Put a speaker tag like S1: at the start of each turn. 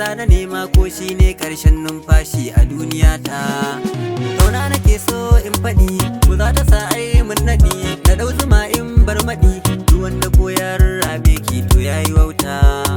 S1: Zana nema ko shi ne ƙarshen numfashi a duniya ta. Kauna nake so in faɗi, ku za ta sa ai mun naɗi. Na ɗau zuma in bar maɗi, duk wanda ko ya rarrabe ki to yayi wauta.